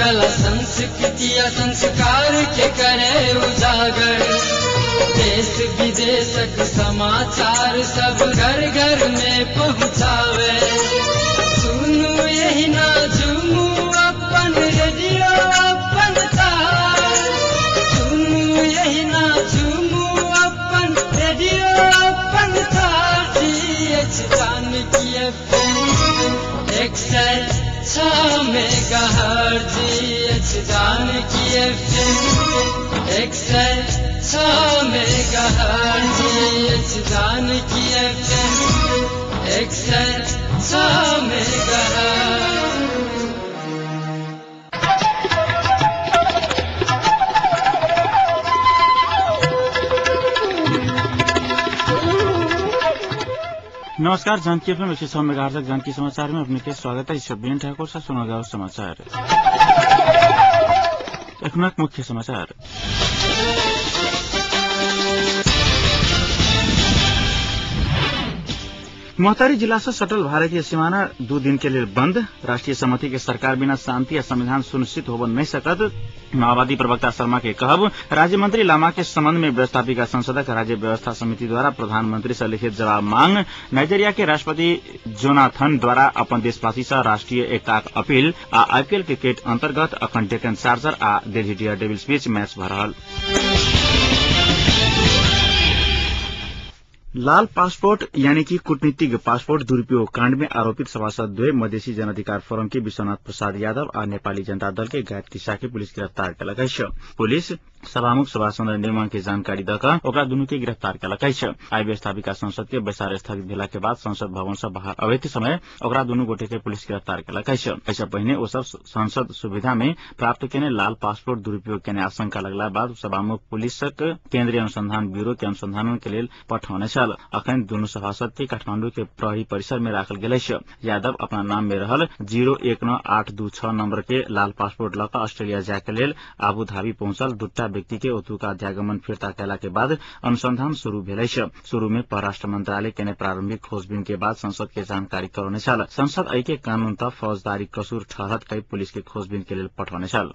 कला संस्कृति आ संस्कार के करे उजागर। देश विदेशक समाचार सब घर घर में पहुँचावे। सुनू यही ना झूमू अपन रेडियो अपन तार। सुनू यही ना झूमू अपन रेडियो अपन तार। Janaki FM 106 megahertz. Janaki FM 106 megahertz. Janaki FM 106 megahertz. नमस्कार, जानकी एफएम 106 मेगाहर्ट्ज जानकी समाचार में अपने के स्वागत है। बीएन ठाकुर से सुना जाओ समाचार। एखनक मुख्य समाचार। मोहतारी जिला से सटल भारतीय सीमाना 2 दिन के लिए बंद। राष्ट्रीय सहमति के सरकार बिना शांति या संविधान सुनिश्चित होब नहीं सकत, माओवादी प्रवक्ता शर्मा के कहब। राज्य मंत्री लामा के संबंध में व्यवस्थापिका संसदक राज्य व्यवस्था समिति द्वारा प्रधानमंत्री से लिखित जवाब मांग। नाइजेरिया के राष्ट्रपति जोनाथन द्वारा अपन देशवासी से राष्ट्रीय एकताक अपील। आ आईपीएल क्रिकेट अंतर्गत अखन डेक्कन चार्जर आ दिल्ली डेयर डेविल्स बीच मैच भ रहल। लाल पासपोर्ट यानी कि कूटनीतिक पासपोर्ट दुरूपयोग कांड में आरोपित सभासद द्वय मधेसी जनअधिकार फोरम के विश्वनाथ प्रसाद यादव आ नेपाली जनता दल के गायत्री शाह के पुलिस गिरफ्तार केलक अछि। पुलिस सभामुख सभासद निर्माण के जानकारी दऽ कऽ ओकरा दुनू के गिरफ्तार केलक अछि। आइ व्यवस्थापिका संसद के बैसार स्थगित भेला के बाद संसद भवन से बाहर अबैत समय ओकरा दुनू गोटे के पुलिस गिरफ्तार केलक अछि। एहिसँ पहिने ओ सब संसद सुविधा में प्राप्त केने लाल पासपोर्ट दुरूपयोग केने आशंका लगला बाद सभामुख पुलिसक केन्द्रीय अनुसंधान ब्यूरो के अनुसंधान के लेल पठौने छल। अखन दुनू सभासद के काठमांडू के प्रहरी परिसर में राखल गेल अछि। यादव अपना नाम में रहल 019826 नंबर के लाल पासपोर्ट लऽ कऽ ऑस्ट्रेलिया जाय के लेल आबू धाबी पहुंचल दूटा व्यक्ति के ओतुका अध्यागमन फिर्ता कयला के बाद अनुसंधान शुरू भेल अछि। शुरू में परराष्ट्र मंत्रालय केने प्रारंभिक खोजबीन के बाद संसद के जानकारी करौने छल। संसद एहि के कानून त फौजदारी कसूर ठहरत कहि पुलिस के खोजबीन के लेल पठौने छल।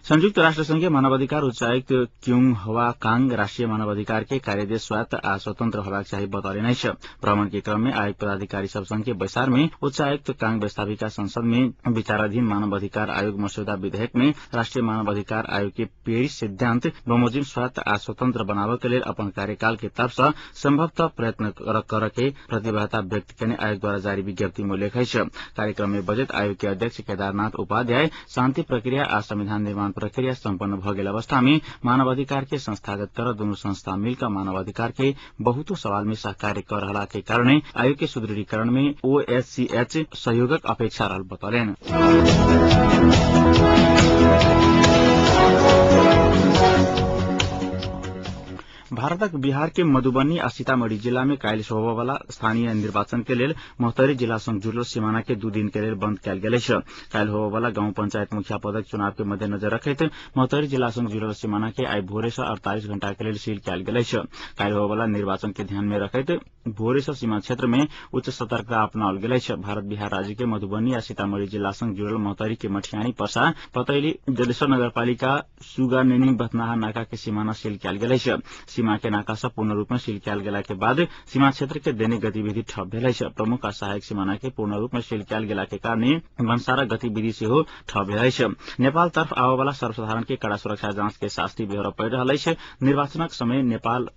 संयुक्त राष्ट्र संघीय मानवाधिकार उच्चायुक्त क्युङ हवा कांग राष्ट्रिय मानवाधिकार के कार्यदेश स्वायत्त आ स्वतंत्र होबाक चाही बतौलनि अछि। भ्रमण के क्रम में आयोग पदाधिकारी सब संघ के बैसार में उच्चायुक्त कांग व्यवस्थापिका संसद में विचाराधीन मानवाधिकार आयोग मस्यौदा विधेयक में राष्ट्रीय मानवाधिकार आयोग के पेरिस सिद्धांत बमोजिम स्वायत्त आ स्वतंत्र बनाबय के लेल अपन कार्यकाल के तरफ से संभवतः प्रयत्न कर के प्रतिबद्धता व्यक्त केने आयोग द्वारा जारी विज्ञप्ति में उल्लेख अछि। कार्यक्रम में बजट आयोग के अध्यक्ष केदारनाथ उपाध्याय शांति प्रक्रिया आ संविधान निर्माण प्रक्रिया सम्पन्न भ गेल अवस्था में मानवाधिकार के संस्थागत कर दुनू संस्था मिलकर मानवाधिकार के बहुतो सवाल में सहकार्य कर रहला के कारण आयोग के सुदृढ़ीकरण में ओएचसीएच सहयोगक अपेक्षा रहल बतौलनि। भारतक बिहार के मधुबनी आ सीतामढ़ी जिला में काल्हि होबयवला स्थानीय निर्वाचन के लेल मोहतरी जिला संग जुड़ल सीमाना के 2 दिन के लेल बंद कयल गेल अछि। काल्हि होबयवला गांव पंचायत मुखिया पदक चुनाव के मद्देनजर रखैत मोहतरी जिला संग जुड़ल सीमाना के आइ भोरे से 48 घंटा के लेल सील कयल गेल अछि। काल्हि होबयवला निर्वाचन के ध्यान में रखैत भोरे से सीमा क्षेत्र में उच्च सतर्कता अपनाओल गेल अछि। भारत बिहार राज्य के मधुबनी आ सीतामढ़ी जिला संग जुड़ल मोहतरी के मठियानी, परसा, पतैली, जलेश्वर नगरपालिका, सुगानेनी, बथनाहा नाका के सीमाना सील कयल गेल अछि। सीमा के नाका सब पूर्ण रूप में सील कयल गेला के बाद सीमा क्षेत्र के दैनिक गतिविधि ठप भेल अछि। प्रमुख आ सहायक सीमाना के पूर्ण रूप में सील कयल गेला के कारण भन्सारा गतिविधि सेहो ठप भेल अछि। नेपाल तरफ आबयवला सर्वसाधारण के कड़ा सुरक्षा जांच के शास्ति बेहोरय पड़ि रहल अछि। निर्वाचनक समय नेपाल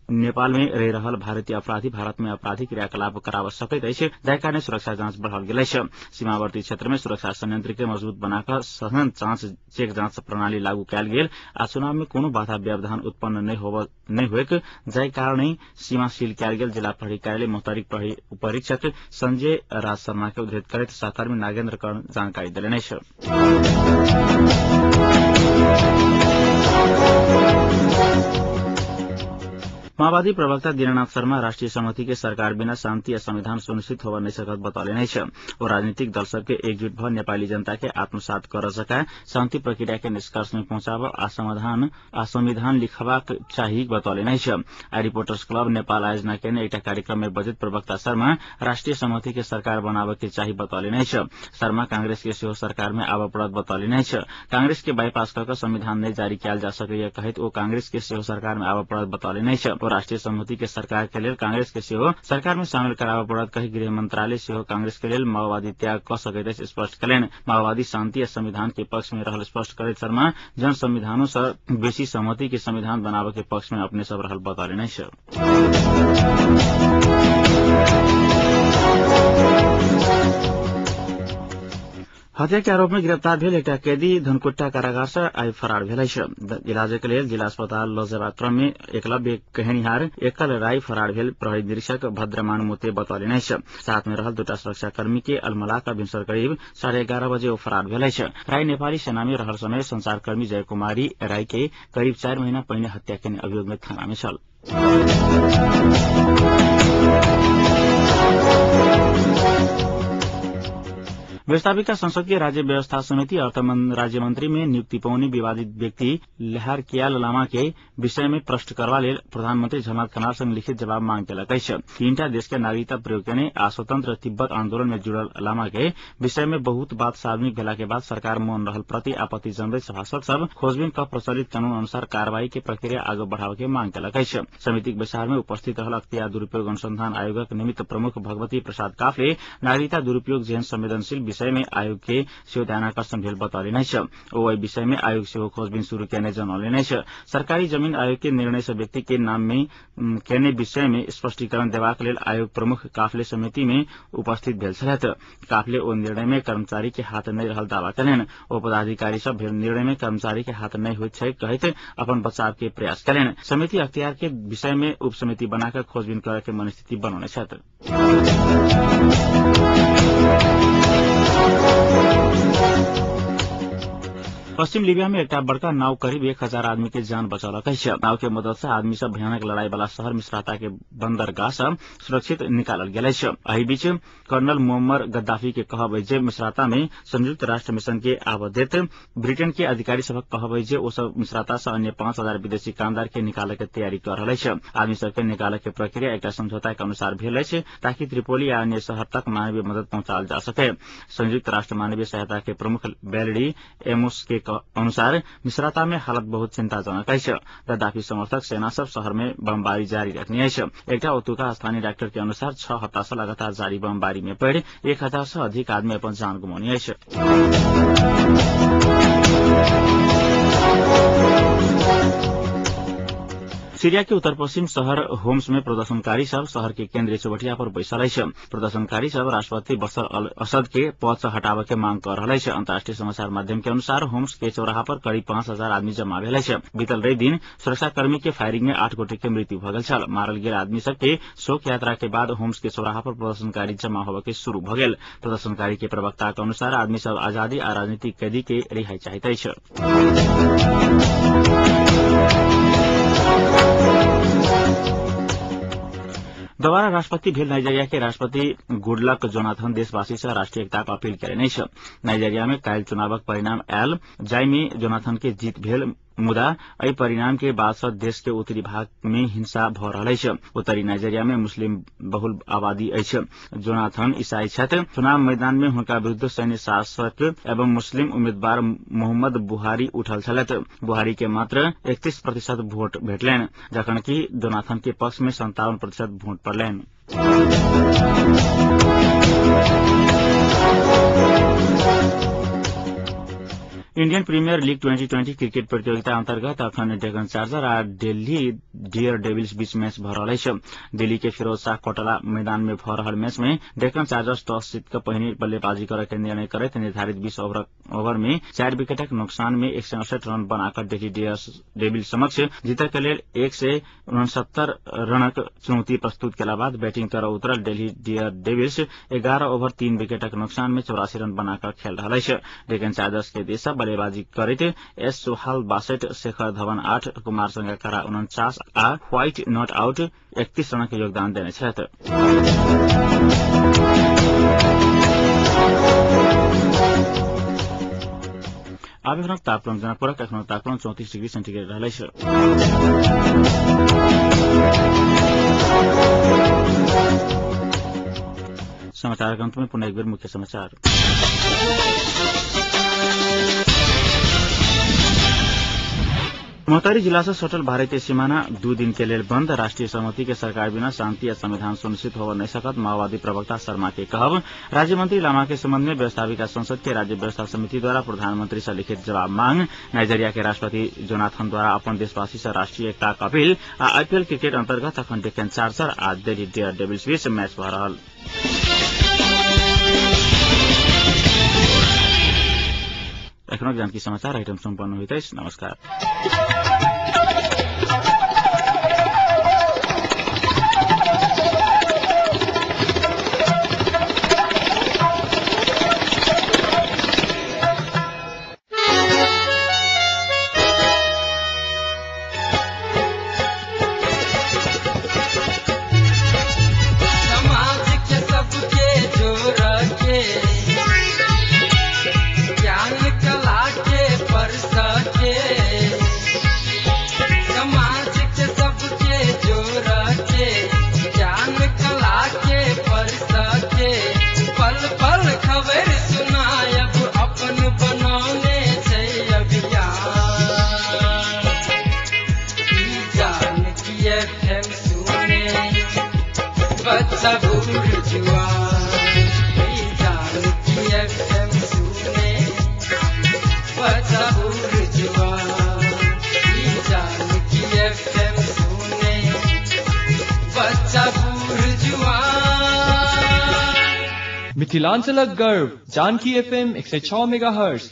में रहि रहल भारतीय अपराधी भारत में आपराधिक क्रियाकलाप कराब सकैत अछि, जाहि कारण सुरक्षा जांच बढ़ाओल गेल अछि। सीमावर्ती क्षेत्र में सुरक्षा संयंत्र के मजबूत बनाकऽ सघन चेक जांच प्रणाली लागू कयल गेल आ चुनाव में कोनो बाधा व्यवधान उत्पन्न नहि होइक, जाहि कारण सीमा सील कयल गेल जिला प्रहरी कार्यालय मोहतरीक प्रहरी उपरीक्षक संजय राज शर्मा के उद्धृत करैत सहकर्मी नागेन्द्र कर्ण जानकारी देलनि अछि। माओवादी प्रवक्ता दीनानाथ शर्मा राष्ट्रिय सहमति के सरकार बिना शान्ति आ संविधान सुनिश्चित होब नै सकत बतौले छ। ओ राजनीतिक दल सबके एकजुट भ नेपाली जनता के आत्मसात कर सका शान्ति प्रक्रिया के निष्कर्ष में पहुंचाब आ समाधान आ संविधान लिखबाक चाही बतौले छ। आई रिपोर्टर्स क्लब नेपाल आयोजना केने एउटा कार्यक्रम में बजट प्रवक्ता शर्मा राष्ट्रिय सहमति के सरकार बनावे के चाही बतौले छ। शर्मा कांग्रेस के सेहो सरकार में आब पड़त बतौले छ। कांग्रेस के बाईपास कर संविधान नै जारी कयल जा सकैय कहैत ओ कांग्रेस के सेहो सरकार में आब पड़त बतौले छ। ओ राष्ट्रिय सहमति के सरकार के लेल कांग्रेस के सेहो सरकार में शामिल कराबऽ पड़त कही गृह मंत्रालय सेहो कांग्रेस के लेल माओवादी त्याग क सकैत अछि स्पष्ट कयलनि। माओवादी शान्ति आ संविधान के पक्ष में रहल स्पष्ट करैत शर्मा जन संविधानों से बेसी सहमति के संविधान बनाबऽ के पक्ष में अपने सब रहल बतौले छ। हत्या के आरोप में गिरफ्तार भेल एकटा कैदी धनकुट्टा कारागार से आइ फरार भेल अछि। इलाजक लेल जिला अस्पताल लऽ जेबाक क्रम में एकलव्य कहनिहार एकल राय फरार भेल प्रहरी निरीक्षक भद्रमान मोते बतौलनि अछि। साथ में रहल दूटा सुरक्षाकर्मी के अलमला भिनसर करीब 11:30 बजे ओ फरार भेल अछि। राय नेपाली सेना में रहल समय संचारकर्मी जयकुमारी राय के करीब 4 महीना पहिने हत्या केने अभियोग में थाना में छल। व्यवस्थापिका संसदीय राज्य व्यवस्था समिति अर्थ राज्य मंत्री में नियुक्ति पौनी विवादित व्यक्ति लेहार कियाल लामा के विषय में प्रश्न करवा लेल प्रधानमंत्री झलनाथ खनाल संग लिखित जवाब मांग केलक अछि। तीनटा देश के नागरिकता प्रयोग केने आ स्वतंत्र तिब्बत आंदोलन में जुड़ल लामा के विषय में बहुत बात सार्वजनिक भेला के बाद सरकार मौन रहल प्रति आपत्ति जनबैत सभासद सब खोजबीन क प्रचलित कानून अनुसार कार्रवाई के प्रक्रिया आगू बढ़ावे के मांग केलक अछि। समितिक बैसार में उपस्थित रहल अख्तियार दुरूपयोग अनुसंधान आयोगक निमित्त प्रमुख भगवती प्रसाद काफले नागरिकता दुरूपयोग जेहन संवेदनशील विषय में आयोग के सेहो ध्यानाकर्षण भेल बतौले छ। ओ एहि विषय में आयोग सेहो खोजबीन शुरू केने जनौले छ। सरकारी जमीन आयोग के निर्णय से व्यक्ति के नाम में केने विषय में स्पष्टीकरण देबाक लेल आयोग प्रमुख काफले समिति में उपस्थित भेल छलथि। काफले ओ निर्णय में कर्मचारी के हाथ नहि रहल दावा कयलनि। ओ पदाधिकारी सब भेल निर्णय में कर्मचारी के हाथ नहि होइत छै कहैत अपन बचाव के प्रयास कयलनि। समिति अख्तियार के विषय में उप समिति बनाकर खोजबीन करे के मनस्थिति बनौने छथि। पश्चिम लीबिया में एकटा बड़का नाव करीब 1000 आदमी के जान बचौलक अछि। नाव के मदद से आदमी सब भयानक लड़ाई वाला शहर मिसराता के बंदरगाह से सुरक्षित निकालल गेल अछि। एहि बीच कर्नल मुअम्मर गद्दाफी के कहब अछि जे मिसराता में संयुक्त राष्ट्र मिशन के आबद ब्रिटेन के अधिकारी सबक कहब अछि जे ओ सब मिसराता से अन्य 5000 विदेशी कामदार के निकालय के तैयारी कर रहल अछि। आदमी सबके निकालय के प्रक्रिया एकटा समझौता के अनुसार भेल अछि ताकि त्रिपोली आ अन्य शहर तक मानवीय मदद पहुंचाओल जा सके। संयुक्त राष्ट्र मानवीय सहायता के प्रमुख वेलेरी एमोस के अनुसार मिसराता में हालत बहुत चिंताजनक अछि। गद्दाफी समर्थक सेना सब शहर में बमबारी जारी रखने अछि। एकटा ओतुका स्थानीय डॉक्टर के अनुसार 6 हप्ता से लगातार जारी बमबारी में पड़ि 1000 से अधिक आदमी अपन जान गुमौने अछि। सीरिया के उत्तर पश्चिम शहर होम्स में प्रदर्शनकारी सब शहर के केंद्रीय चौबटिया पर बैसल अछि। प्रदर्शनकारी सब राष्ट्रपति बशर अल असद के पद से हटाबे के मांग कर रहल अछि। अंतर्राष्ट्रीय समाचार माध्यम के अनुसार होम्स के चौराहा पर करीब 5000 आदमी जमा भेल अछि। बीतल रवि दिन सुरक्षाकर्मी के फायरिंग में 8 गोटे के मृत्यु भ गेल छल। मारल गेल आदमी सब के शोक यात्रा के बाद होम्स के चौराहा पर प्रदर्शनकारी जमा होबय के शुरू भ गेल। प्रदर्शनकारी के प्रवक्ता के अनुसार आदमी सब आजादी आ राजनीतिक कैदी के रिहाई चाहैत अछि। दोबारा राष्ट्रपति भेल नाइजेरिया के राष्ट्रपति गुडलक जोनाथन देशवासी से राष्ट्रीय एकता के अपील कयलनि अछि। नाइजेरिया में काल्हि चुनावक परिणाम आयल जाहि में जोनाथन के जीत भेल, मुदा एहि परिणाम के बाद से देश के उत्तरी भाग में हिंसा भ रहल अछि। उत्तरी नाइजेरिया में मुस्लिम बहुल आबादी अछि। जोनाथन ईसाई छथि। चुनाव मैदान में हुनका विरूद्ध सैन्य शासक एवं मुस्लिम उम्मीदवार मोहम्मद बुहारी उठल छलथि। बुहारी के मात्र 31% वोट भेटलनि, जखन कि जोनाथन के पक्ष में 57% वोट पड़लनि। इंडियन प्रीमियर लीग 2020 क्रिकेट प्रतियोगिता अंतर्गत अखन डेक्कन चार्जर आ दिल्ली डियर डेविल्स बीच मैच भ रहल अछि। दिल्ली के फिरोज शाह कोटला मैदान में भ रहल मैच में डेक्कन चार्जर्स टॉस जीत क पहिने बल्लेबाजी करय के निर्णय करैत निर्धारित 20 ओवर में 4 विकेटक नुकसान में 168 रन बनाकर दिल्ली डियर डेविल्स समक्ष जीतय के लेल 169 रनक चुनौती प्रस्तुत केला बाद बैटिंग कर उतरल दिल्ली डियर डेविल्स 11 ओवर 3 विकेटक नुकसान में 84 रन बनाकर खेल रहल अछि। डेक्कन चार्जर्स के दिस बल्लेबाजी करैत एस सोहाल 62, शेखर धवन 8, कुमार संगकारा 49 आ व्हाइट not out 31 run के योगदान देने छथि। आब एखनक तापक्रम जनकपुरक एखनो तापक्रम 34 डिग्री सेन्टीग्रेड रहल अछि। समाचारक अंत में पुनः एक बेर मुख्य समाचार। महोत्तरी जिला से सटल भारतीय सीमाना 2 दिन के लेल बंद। राष्ट्रीय सहमति के सरकार बिना शांति आ संविधान सुनिश्चित होव नहीं सकत, माओवादी प्रवक्ता शर्मा के कहब। राज्य मंत्री लामा के संबंध में व्यवस्थापिका संसद के राज्य व्यवस्था समिति द्वारा प्रधानमंत्री से लिखित जवाब मांग। नाइजेरिया के राष्ट्रपति जोनाथन द्वारा अपन देशवासी से राष्ट्रीय एकता अपील। आ आईपीएल क्रिकेट अंतर्गत अखन डेक्कन चार्जर आ दिल्ली डेयर डेविल्स बीच मैच भऽ रहल। एखनक जानकी समाचार आइटम सम्पन्न होइत अछि। नमस्कार। समाज के सबके जोड़ के ज्ञान कला के परस के, समाज के सबके जोड़ के ज्ञान कला के परस के, पल पल खबर सुनायब अपन बनौने छै अभियान। ई जानकी एफएम सुने बच्चा बूढ़ जुआन, ई जानकी एफएम सुने बच्चा बूढ़ जुआन, ई जानकी एफएम सुने बच्चा बूढ़ जुआन। मिथिलांचलक गर्व जानकी एफएम 106 मेगाहर्ट्ज।